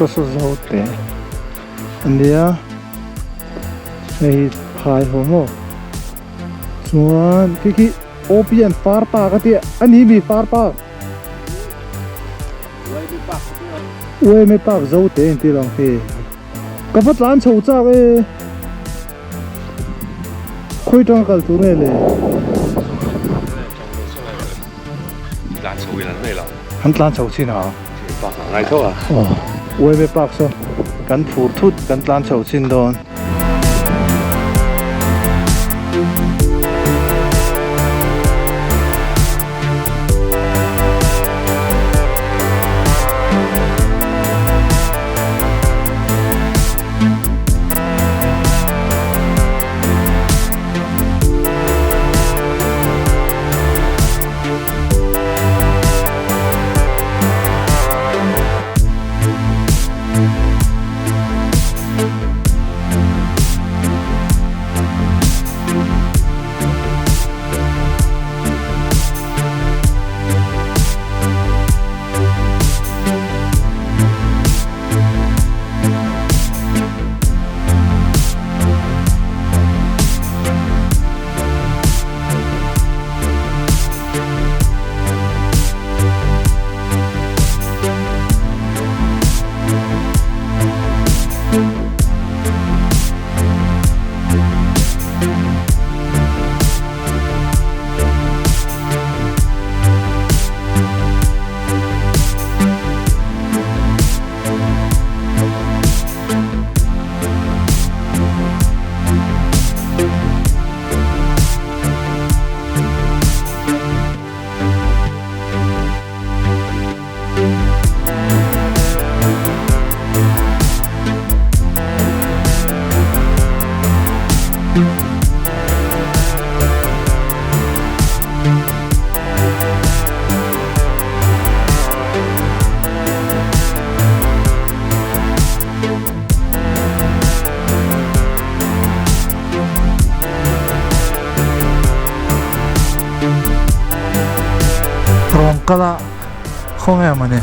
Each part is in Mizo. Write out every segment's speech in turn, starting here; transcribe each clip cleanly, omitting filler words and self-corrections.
Saw saw zo te a nia hei hi phai ho maw chuan khi khi opian far park a tia a ni mi far park uaime park zo te a inti lo ang hei ka va tlan chho chak e khawi tanga kal tur nge le. Tlan chho in an nei lo. An tlan chho chin a. Park ah ngai tho a. Aw Uaime park saw kan phur thut kan tlan chho chin dawn. Rawng kal a khawnge mawni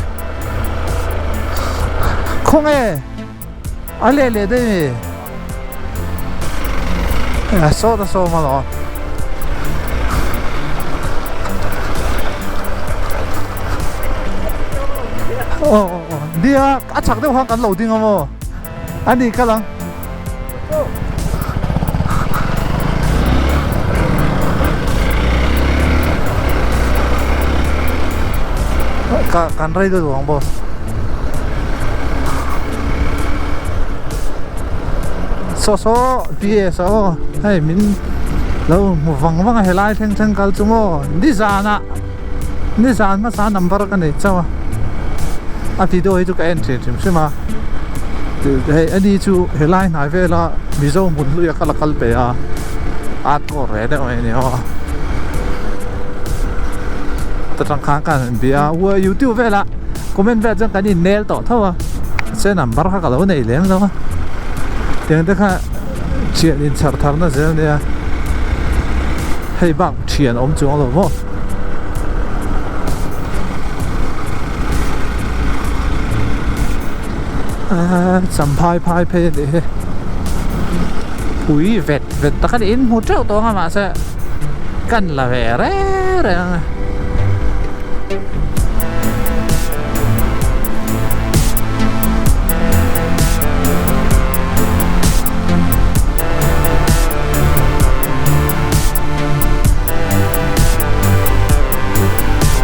khawnge a leh leh daih mi a sawt a sawm alawm. Aw aw aw nia a chak deuh khan kan lo ding a maw a ni kal ang. Ka kan rei deuh ang boss. Saw saw VS a aw hei min lo hmu vang vang a helai thleng thleng kal chu maw nizan ah nizan hmasa number ka nei chauh a a video hi chu ka en thin hrim hrim a hei ani chu helai hnai vela mizo hmun hlui a kal a kal pe a at kawr ve deuh mai a ni aw ta tang khan ka han bia a youtube velah comment vel chuan kan innel tawh tho a se number kha ka lo nei lem lo a tiang te kha thian inchhar thar na zel ania hei bak thian awm chuang lo maw. Champhai phai phei a nih hi pui vet vet tak a ni in hmu teuh tawh ang a mahse kan la ve reng reng ang a.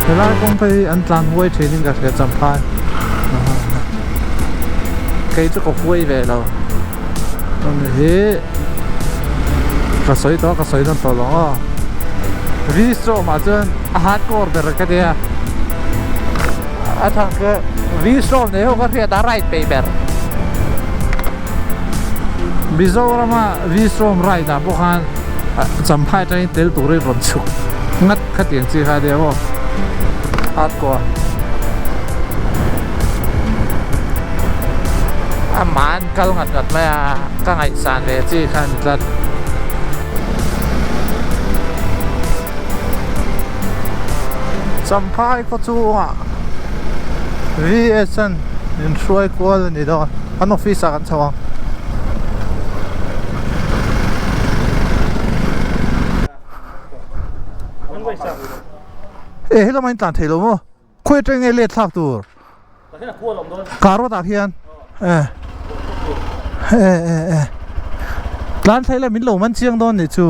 Helai kawng phei hi an tlan huai thin in ka hria champhai kei chu ka huai ve lo hi ka sawi tawh a ka sawi nawn tawh lo aw V-strom ah chuan a hardcore ber ka tia a thang chu V-strom nei ho ka hriat a ride peih ber Mizorama V-strom ride ah pawh khan champhai atangin tel turin rawn chhuk ngat khatiang chi kha ania maw hardcore amah an kal ngat ngat mai a ka ngaihsan ve chi kha a ni tlat. Champhai khaw chungah VS an. Min hruai kual a ni dawn an office ah kan chho ang. E helama in tlan thei lo maw? Khawi atang nge let thlak tur? Car road ah khian e e e e tlan thlai la min lo man chiang dawn nih chu.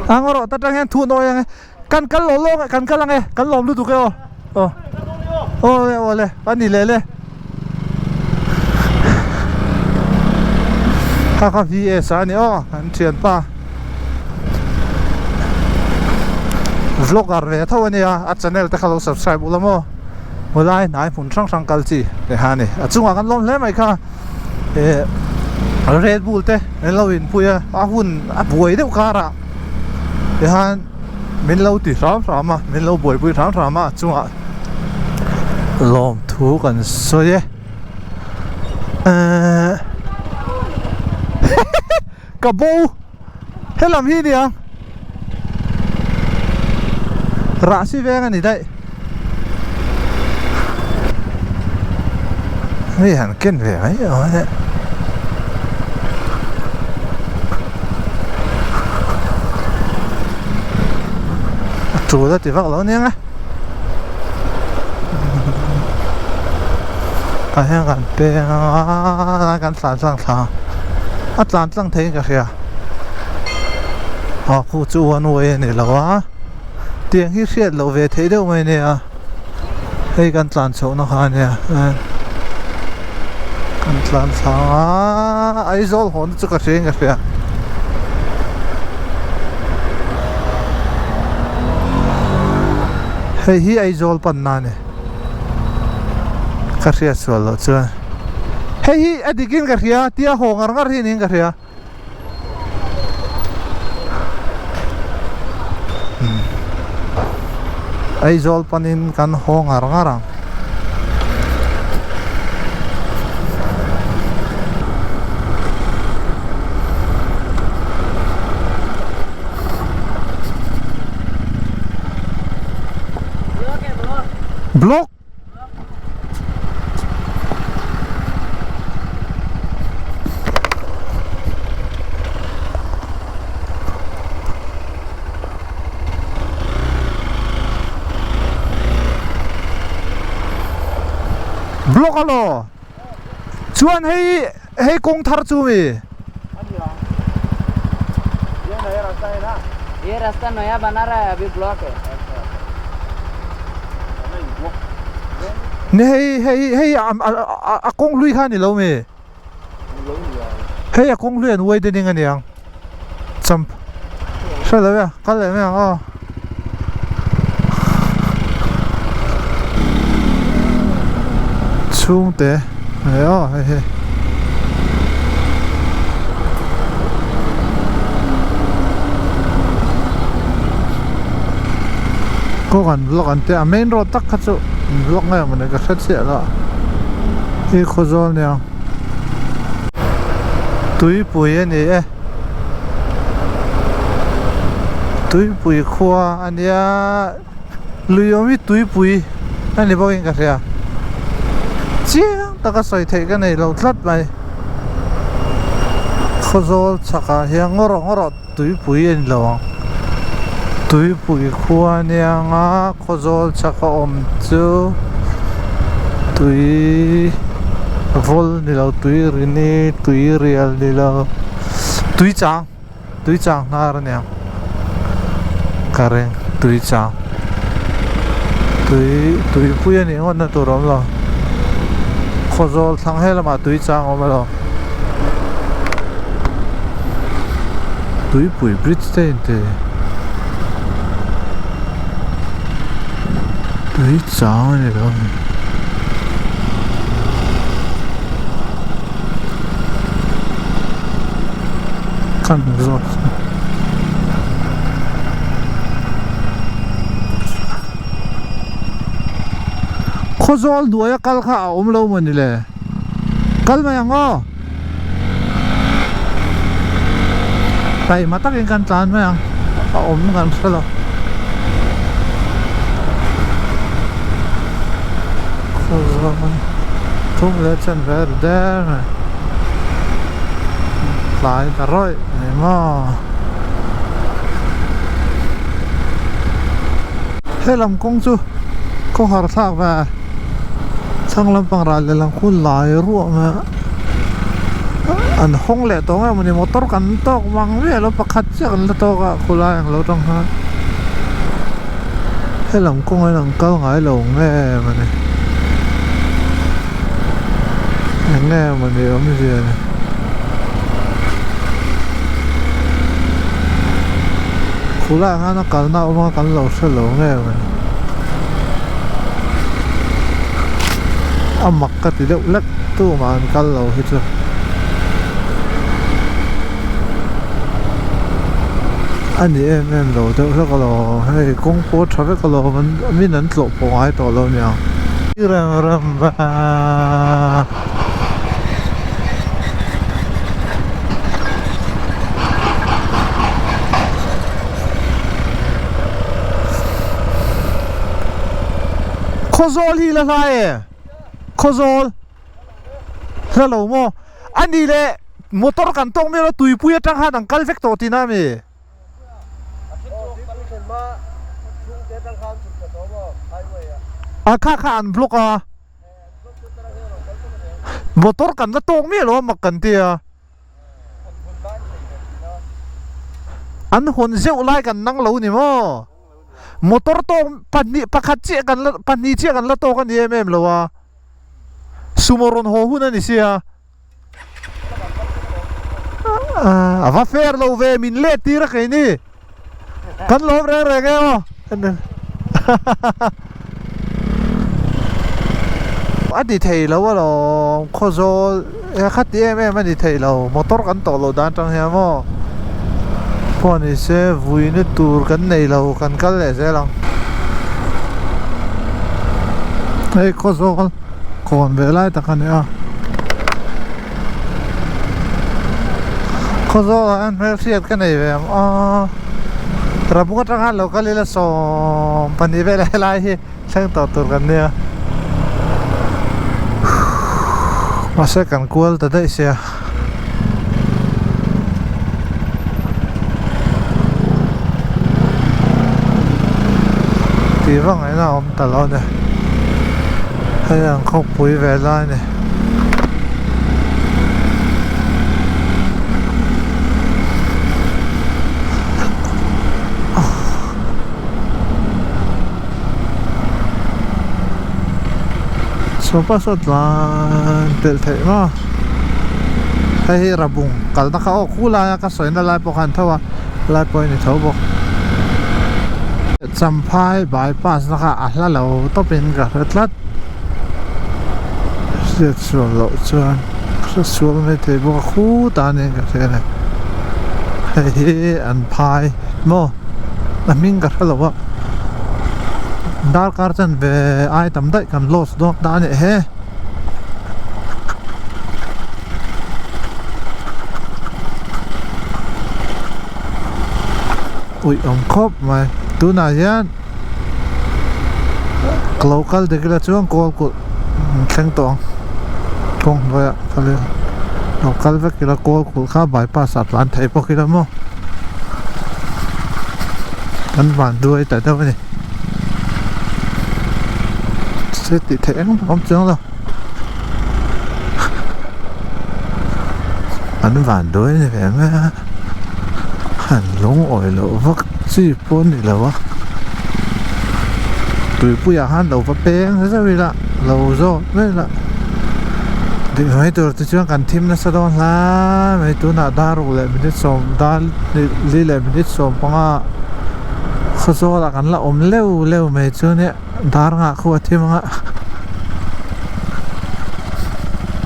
A ngaw rawh ta tang hian thu nawi ang e. Kan kal lo lawng e, kan kal ang e, kan lawm lutuk e aw. Aw. Aw le aw le, a ni leh le. Kha kha VS a ni aw, an thianpa. Vlogger ve tho a nia, a channel te kha lo subscribe ula maw. Hawlai hnai hmun hrang hrang kal chi te kha a ni. A chungah kan lawm hle mai kha. Eh Red Bull te an lo inpui a, a hun a buai deuh karah tihian min lo ti hram hram a, min lo buaipui hram hram a, a chungah lawmthu kan sawi e. Ehh ka bo helam hi nia rahsi veng a ni daih hei han ken ve mai awm e a tul a ti vak lo aniang e tah hian kan peng anga kan tlan tlang thla a tlan tlang theiin ka hria aw khu chu one way a ni lo a tiang hi hriat loh ve theih deuh mai a nia hei kan tlan chhoh na kha a nia kan tlan thlang a Aizawl haw na chu ka hria in ka hria. Hei hi Aizawl panna a ni ka hriat sual loh chuan hei hi a dik in ka hria tia haw ngar ngar hi niin ka hria Aizawl panin kan haw ngar ngar ang. Block Block alo chuan hei hei kawng thar chu mi ये रास्ता नया बना रहा है अभी ब्लॉक है ni hei hei hei a a kawng hlui kha a ni lo mi hei a kawng hlui an widening a niang champ hre lo e kal leh mai ang aw. Chhungte e aw hei hei. Kawng an vlog an tia a main road tak kha chu an vlog ngei ang mawni ka hre chiah lo a i khawzawl nia tuipui a ni e tuipui khua a nia lui awm hi tuipui a ni bawkin ka hria chiang taka sawi theih ka nei lo tlat mai khawzawl chhakah hian ngaw rawh ngaw rawh tuipui a ni lo ang tuipui khua a nia anga khawzawl chhaka awm chu tui vawl ni lo tui rini tui rial ni lo tui chang tui chang hnar a nia ka ring tui chang tui tuipui a nih ngawtna tur a awm lo khawzawl thlang he lamah tui chang a awm alawm tuipui bridge te in ti tui chang a ni lo a ni. Kan zawt Khawzawl hnuaia kal kha a awm lo mawni le kal mai ang aw taima takin kan tlan mai ang a awm kan hre lo. Khawzawl thum leh chen ve ri der mai tlai ta rawih a ni maw. Helam kawng chu khawhar thlak ve thlang lampang ral lehlam khu lai ruah mai a an hawng leh tawh nge mawni motor kan tawk mang viau a pakhat chiah kan la tawk a khulai ang lo tang khan helam kawng hian an kal ngai lo nge mawni eng nge mawni awmzia ni. Khulaiah khan a kalna a awm a kan lo hre lo nge mawni a mak ka ti deuh lek tumah an kal lo hi chu. A ni em em lo deuh hlek alawm hei kawng pawh a tha vek alawm an min an tlawh pawh ngai tawh lo aniang. Ram ram va. Khawzawl hi la hlai e Khawzawl hla lo maw a ni le motor kan tawk mial a tuipui atang khan an kal vek tawh tihna a mi. A kha kha an block a. Motor kan la tawk miah lo a mak kan ti a. An hawn zeuh lai kan nang lo ni maw? Motor tawk pahnih pakhat chiah kan la pahnih chiah kan la tawk a ni em em lo a. Sumo rawn haw hun a ni sia. A va fair lo ve min let tir a keini. Kan lawm reng reng e aw. A ti thei lo alawm Khawzawl e kha ti em em a ni thei lo motor kan tawh loh dan atang hian maw pawh ni se vuina tur kan nei lo kan kal leh zel ang. Hei Khawzawl kawn ve lai tak a ni a. Khawzawl ah hian hmelhriat ka nei ve ang aw Rabung atang khan lo kal ila 12 vel helai hi thleng tawh tur kan nia mahse kan kual ta daih sia. Tih vang ina a awm ta lo a ni hei ang khawpui ve lai a ni. Sofa saw tlan pelh theih maw hei hi rabung kalna kha aw khu laia ka sawina lai pawh khan tho a lai pawh a ni tho bawk Champhai bypass na kha a hla lo tawpin ka hre tlat hriat sual loh chuan hre sual mai thei bawk a khutah ania ka hria a ni hei hi an phai maw a hming ka hre lo a darkar chan ve ai tam daih kan loss dawn ta a nih he. Uih awm khawp mai tunah hian ka lo kal dik ila chuan kawl kulh thleng tawh ang kawng hnuaiah kal ila lo kal vek ila kawl kulh kha bypass ah tlan theih bawk ila maw kan van duai ta deuh a ni se tih theih engmah a awm chuang lo an van duai ni ve mai a han lungawi loh vak chi pawh a ni lo a tuipuiah khan lo va peng zeuh ila lo zawk mai ila tih mai tur te chuan kan thim nasa dawn hle mai tunah dar ruk leh minute sawm dar li leh minute sawm panga khawzawlah kan la awm leuh leuh mai chu nia dar nghah khu a thim anga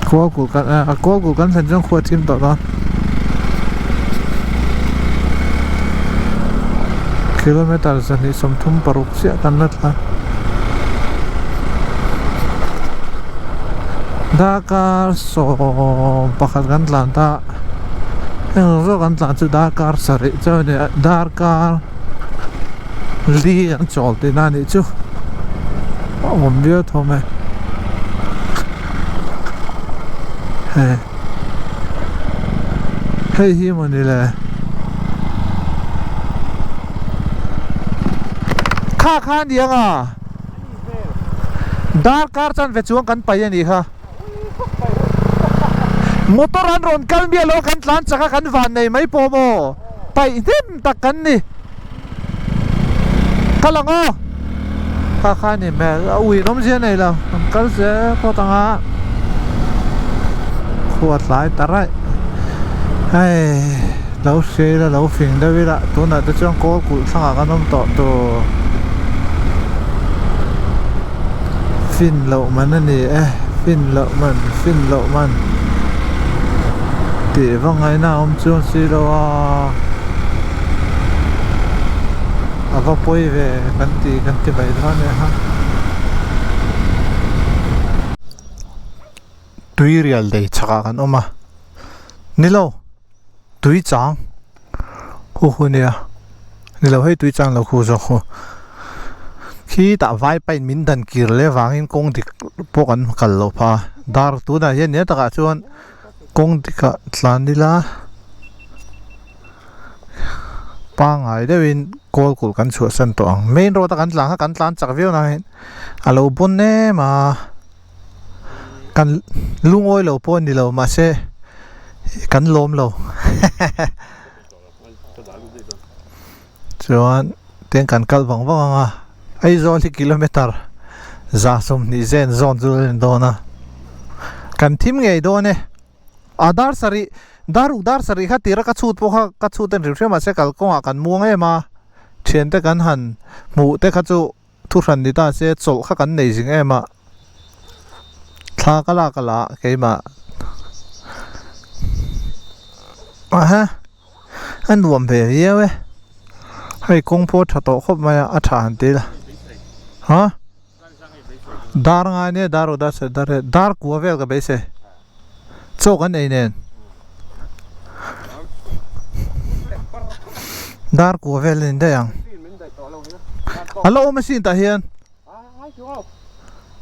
khua kulh kan khua kulh kan thlen chuan khua a thim tawh dawn kilometer 236 chiah kan la tlan darkar 11 kan tlan ta heng zawk kan tlan chu darkar sarih chuan a ni a darkar li an chawl tihna a nih chu a awm viau thawm e. Hei hei hi mawni le kha kha a ni ang a darkar chanve chuang kan paih a nih kha motor an rawn kal miah lo kan tlan chak a kan van nei mai pawh maw paih hnem tak kan ni kal ang aw kha kha a ni hmel a ui nawmzia nei lo kan kal zel phawt ang a khua tlai ta raih hei lo hria ila lo fing deuh ila tunah te chuan kawl kulh thlangah kan awm tawh tur fin loh man a ni e fin loh man fin loh man tih va ngaihna a awm chuang si lo a a va pawi ve kan ti kan ti mai dawn e ha. Tui rial lei chhakah kan awm a ni lo tui chang hu hu nia ni lo hei tui chang lo khu zawk hu khi tah vai pain min dan kir leh vangin kawng dik pawh kan kal loh phah a dar tunah hian nia takah chuan kawng dikah tlan ila pangngai deuhin kawl kulh kan chhuahsan tawh ang main road a kan tlan kha kan tlan chak viau nain a lo bawn em a. Kan lungawi lo pawh a ni lo mahse kan lawm lo chuan tiang kan kal vang vang ang a Aizawl hi kilometer 120 zen zawn chu a ni dawn a kan thim ngei dawn e a dar sarih dar ruk dar sarih kha tira ka chhut pawh kha ka chhut a ni hrim hrim mahse kalkawngah kan muang em a thiante kan han hmuh te kha chu. Thu hran ni ta se chawlh kha kan nei zing em a, thla ka lak a la keimah aha a nuam ve viau e, hei kawng pawh a tha tawh khawp mai a, a tha han ti ila ha dar ngai nia dar aw dar se dar e dar kua vel ka beisei chaw kan ei nen dar kua vel a ni daih ang a la awm asin tah hian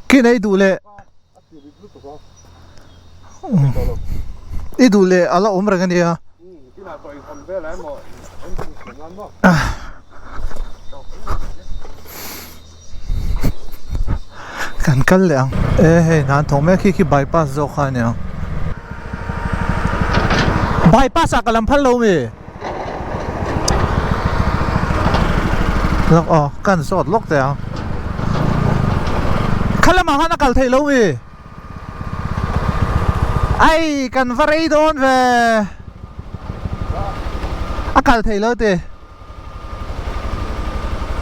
kin ei duh leh i duh leh a la awm reng a nia. Kan kal leh ang e hei hna an thawk mek hi khi bypass zawk kha a ni ang bypass ah ka lam phal lo mi lawk aw kan zawt lawk teh ang kha lamah khan a kal theih lo mi ai kan va rei dawn ve a kal theih lo ti.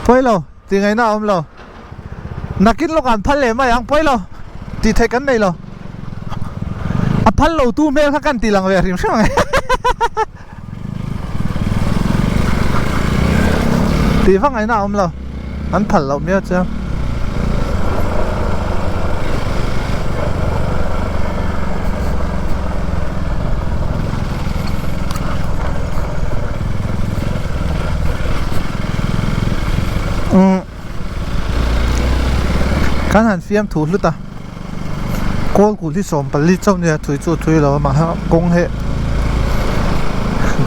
Pawi lo, tih ngaihna a awm lo. Nakin lawk an phal leh mai ang, pawi lo, tih theih kan nei lo. A phal lo tu hmel kha kan ti lang ve hrim hrim ang e. Tih va ngaihna a awm lo, an phal loh miau chuan. Kan han fiam thu hlut a kawl kul hi 14 chauh nia thui chu thui lo a mahse kawng hi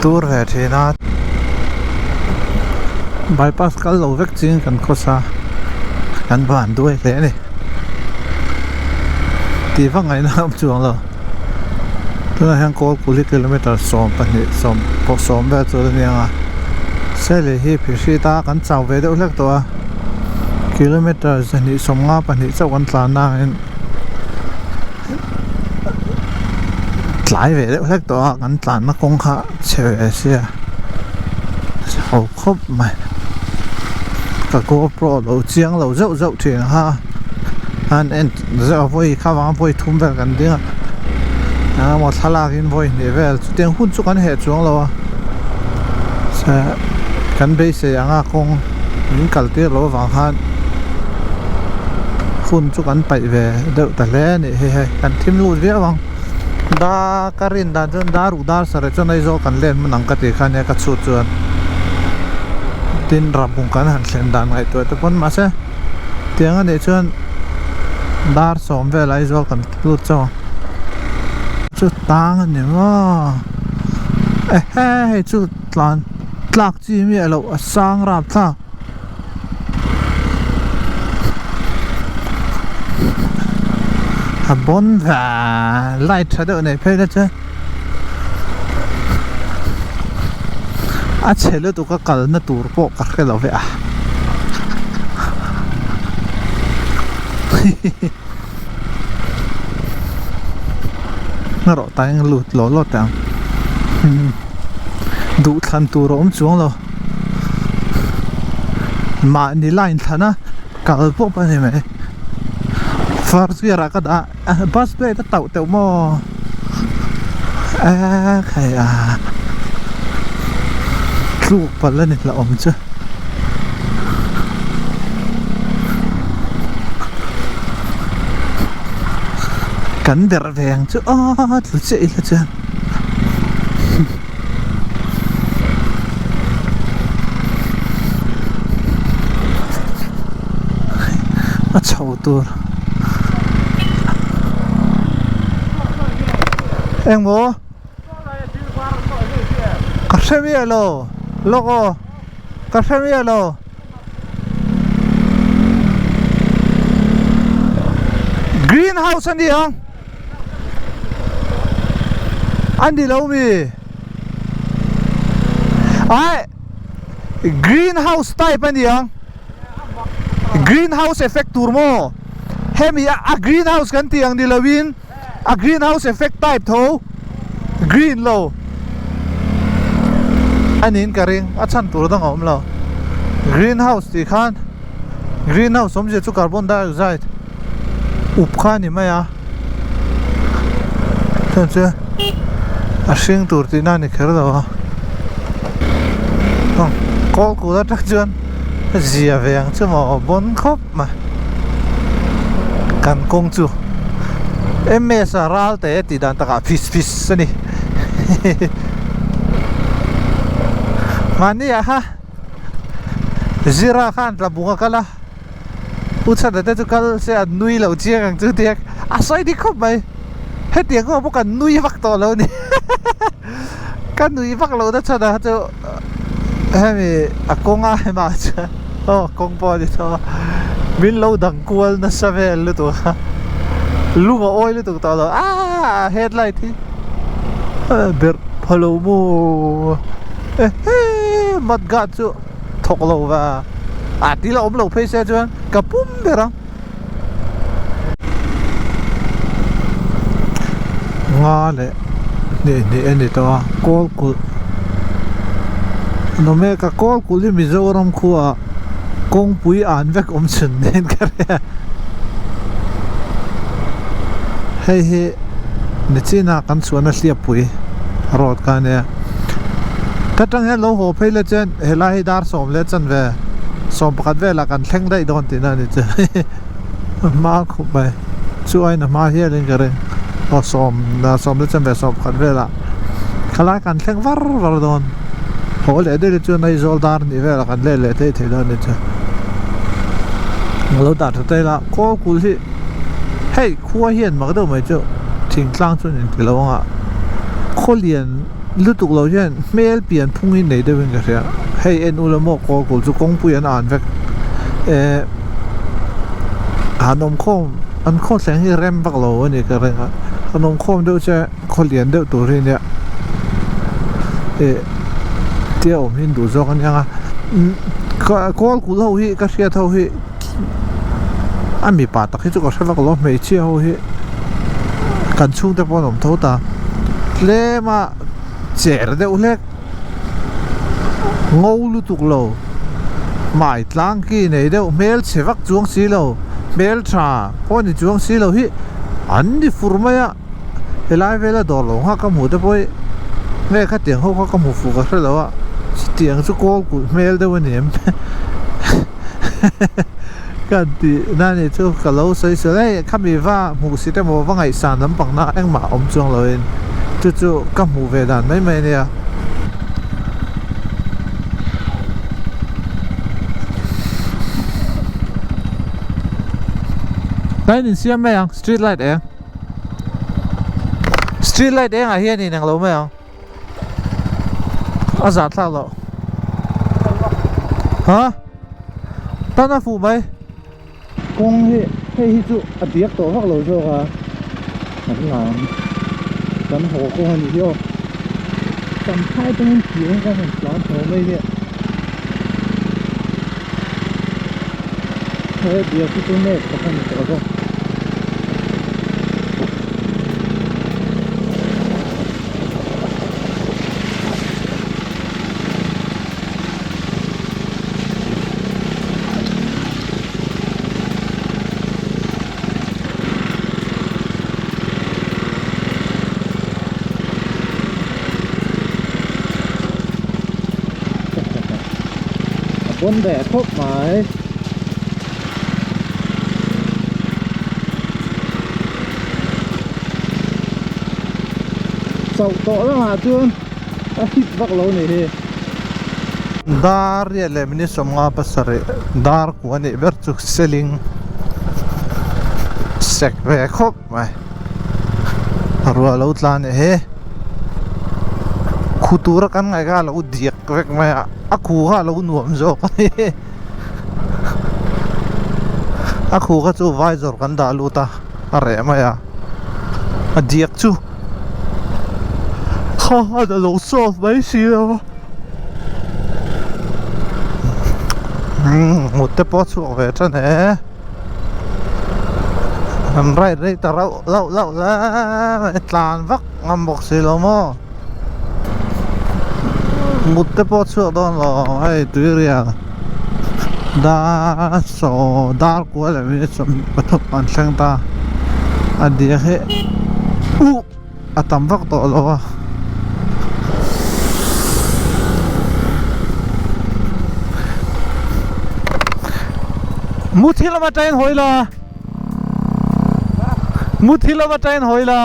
dur ve thin a bypass kal lo vek ching kan khawsa kan van duai hle a ni tih vak ngaihna a awm chuang lo. Tunah hian kawl kul hi kilometer 12 sawm pawh sawm vel chu a ni ang a sele hi phihrit a kan chau ve deuh hlek tawh a kilometer 252 chauh kan tlan angin tlai ve deuh hlek tawh a kan tlanna kawng kha chhe ve sia ho khawp mai ka GoPro lo chiang lo zeuh zeuh thin kha an en zeuh a vawi kha vanga vawi thum vel kan ding a engemaw thlalak in vawi hnih vel chutiang hun chu kan heh chuang lo a se kan beisei anga kawng min kal tir loh avang khan hun chu kan paih ve deuh ta hle a nih hi hei kan thim lut viau ang da ka rin dan chuan dar ruk dar sarih chuan Aizawl kan len hmun ang ka tih kha nia ka chhut chuan tin ramhung kan han thlen dan ngaihtuah te pawn mahse tiang a nih chuan dar 10 vel Aizawl kan lut chauh ang. Chu tang a ni maw ehe hei chu tlan tlak chi miah loh a sang rap thlak. A bawn va light tha deuh nei phei la chuan a chhe lutuk a kalna tur pawh ka hre lo ve a hihihi. Hnarawh ta eng lut law law teh ang duh thlan tur a awm chuang lo mahni line thlan a kal pawp a ni mai first gear ah ka dah a bus plate a tauh teuh maw eee khai a tluk palh a ni hlauhawm chu. Kan berh ve ang chu aw tlu chiah ila chuan a chho tur engmaw ka hre miah lo lawk aw ka hre miah lo. Green house a ni ang a ni lo mi ai green house type a ni ang green house effect tur maw hemi a green house kan tih ang ni lo in a green house effect type tho green lo a niin ka ring a chhan tur dang a awm lo green house tih khan green house awmzia chu carbon dioxide up kha a ni mai a chuan chu a hring tur tihna a ni kher lo a kawl kul atang chuan zia ve ang chu maw bawn khawp mai. Kan kawng chu MS a ral teh tih dan takah phis phis a ni mahni ah kha Zira khan tlabung a kal a U Chhana te chu kal se an nui loh chiang ang chu tia a sawi dik khawp mai hetiang kawng pawh kan nui vak tawh lo a ni ka nui vak loh na chhan ah chu hemi a kawnga hema chuan aw kawng pawh a ni tawh a min lo dang kual nasa vel lutuk a lung a awi lutuk tawh lo aaa headlight hi berh pha lo maw ehe mud guard chu thawk lo va a til a awm lo phei se chuan ka pum ber ang. Nga leh hnih hnih a ni tawh a kawl kulh an awm e ka kawl kulh hi Mizoram khuaah kawngpui an vek awm chhun nen ka hria hei hi nichin a kan chhuahna hliappui road kha a nia ta tang hian lo haw phei la chuan helai hi dar sawm leh chanve. Sawm pakhat velah kan thleng daih dawn tihna a ni chu hma khup mai chu aiin a hma hialin ka ring aw sawm sawm te chuan ve sawm pakhat velah khalai kan thleng var var dawn haw leh daih te chuan Aizawl dar hnih velah kan let leh theih thei dawn a ni chu lo dah tha ta ila kawl kul hi hei khua hian mak deuh mai chu thingtlang chuan inti lo anga khawlian. Lutuk lo hian hmel pian phung hi nei deuhin ka hria hei en ula maw kawl kawl chu kawngpui an an vek eh han awm khawm an khaw thleng hi rem vak lo a ni ka ring a han awm khawm deuh che khaw lian deuh tur hi ania eh tia awm hi an duh zawk a nia nga kawl kulh ho hi ka hriat ho hi a mipa tak hi chu ka hre vak lo hmeichhia ho hi kan chhungte pawh an awm tho ta tlem a cher deuh hlek ngo lutuk lo hmai tlang ki nei deuh hmel chhe vak chuang si lo hmel tha pawh ni chuang si lo hi an ni fur mai a helai vela dawr lo nghak ka hmuh te pawh hi nge khatiang ho kha ka hmu fuh ka hre lo a chutiang chu kawl kulh hmel deuh a ni em. Ka tih na nih chu ka lo sawi sawi hei khami va hmuh si te maw va ngaihsan lampang na engmah awm chuang lo in chu chu ka hmuh ve dan mai mai a nia. Tlai in insiam mai ang street light eng. Street light engah hian in englo mai ang. A zah thlak loh. Ha? Tan a fuh mai. Kawng hi hei hi chu a diak tawh vak lo zawk a. Kan lang kan haw kawng a nih hi aw. Champhai atangin thir kan han tlan haw mai hi. He diak hi chu nep tak a ni tawh zawk. A pawn ve khawp mai. Chauh tawh lamah chuan a hit vak lo ni hi. Dar riat leh minute 57 dar kua nih ber chu selling sek ve khawp mai. Ruah lo tla nih hi. Khu tura kan ngaih kha a lo diak vek mai a, a khu kha a lo nuam zawk a ni. A khu kha chu vai zawr kan dah lut a a reh mai a a diak chu kha a lo solve mai si lo a umm mut te pawh a chhuak ve tan e an ride rei ta rauh lauh lauh hle mai tlan vak ngam bawk si lo maw. Mut te pawh chhuak dawn lo hei tuirial dar saw dar kual leh minute 13 an thleng ta a diak hi uh a tam vak tawh lo a. Muthi lama train hawi la muthi lama train hawi la.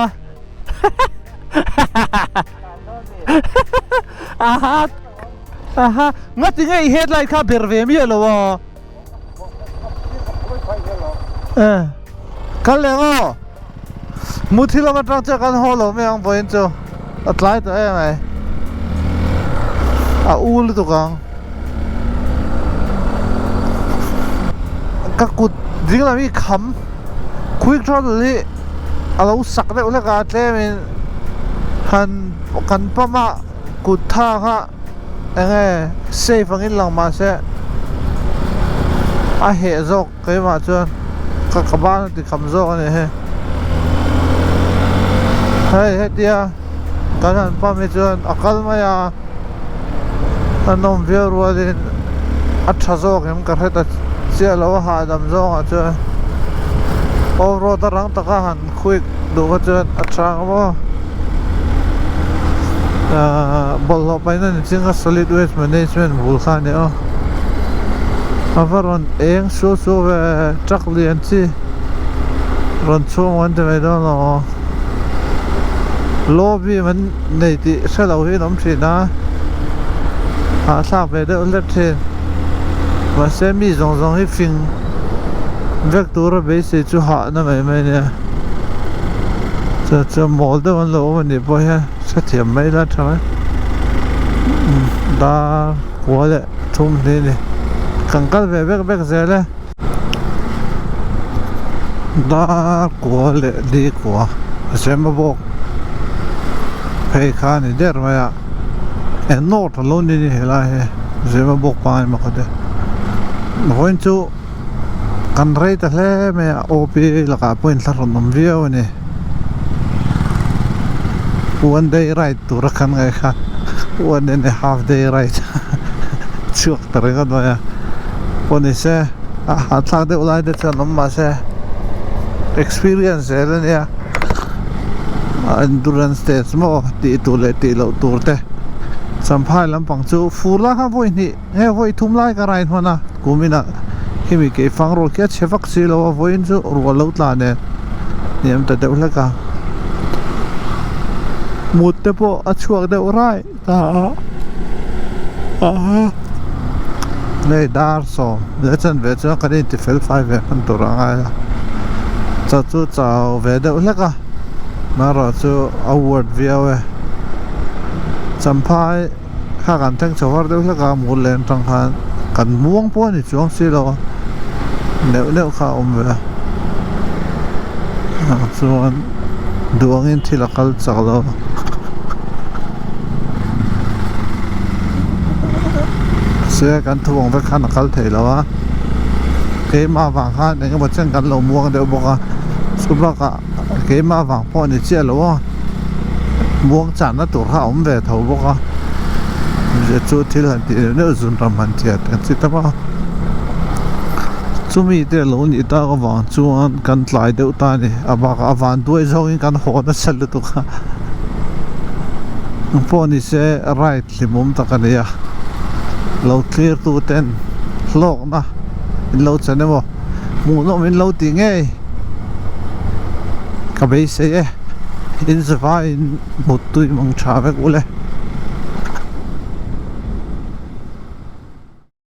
Aha aha ngati nge i headlight kha ber ve miah lo a eh kal leh maw muthi lam atang chuan kan haw lo mai ang vawiin chu a tlai tawh em mai a u lutuk ang ka kut ding lam hi kham quick throttle hi a lo sak deuh hlek a tlemin han kan pump a kut tha kha eng nge safe angin lang mahse a heh zawk keimah chuan ka ka ban a ti kham zawk a ni hei hei hetia kan han pump hi chuan a kal mai a a nawm viau rualin a tha zawk em ka hre ta chiah lo a hahdam zawngah chuan off road a rang taka han quick duh kha chuan a tha ang maw ahh bawlhhlawh paihna ni ching a solid waste management bul kha a ni aw a va rawn eng suau suau ve truck lian chi rawn chhung an ti mai dawn lo aw. Lobby an nei tih hre lo hi an awm thin a, hahthlak ve deuh hlek thin. Mahse mi zawng zawng hi fing vek tura beisei chu hahna mai mai a nia. Chuan chuan mawl deuh an lo awm a nih pawh hian hrethiam mai ila tha mai. Dar kua leh thum hnih a ni. Kan kal ve vek vek zel e. Dar kua leh li kua a sem a bawk phei kha a ni der mai a e north a lo ni ni helai hi zema bawk pangai emaw kha te vawiin chu kan rei ta hle mai a OP lakah pawh inthlahrun awm viau a ni one day ride tura kan ngaih kha one and a half day ride chhuak ta ringawt mai a pawh ni se a hahthlak deuh lai te chuan awm mah se experience zel a nia endurance test maw tih tur leh tih loh tur te champhai lampang chu fur lai khan vawi hnih nge vawi thum lai ka ride hman a kuminah khimi keifang rual khi a chhe vak si lo a vawiin chu rual lo tla nen hniam ta deuh hlek a mut te pawh a chhuak deuh rai. Hei dar sawm leh chanve chuan kan inti fel fai ve hman tur a ngai a chaw chu chau ve deuh hlek a. Marawh chu a worth viau e. Champhai kha kan thleng chho har deuh hlek a, mur leh atang khan kan muang pawh a ni chuang si lo a, neuh neuh kha a awm ve a. Chuan duh angin thil a kal chak lo. Se kan thu ang vek khan a kal thei lo a, keimah vang khan eng emaw chen kan lo muang deuh bawk a, chu bakah keimah vang pawh a ni chiah lo a, muang channa tur kha a awm ve tho bawk a, chu thil han tih neuh neuh zun ram han thiat ang chi tam a, chumi te lo nih tak avang chuan kan tlai deuh ta a ni, a bakah a van duai zawngin kan haw nasa lutuk a. Pawh ni se ride hlimawm tak a ni a, lo clear tu ten hlawkna in lo chan emaw hmuhnawm in lo tih ngei ka beisei e, in zavaiin mut tui mang tha vek ule.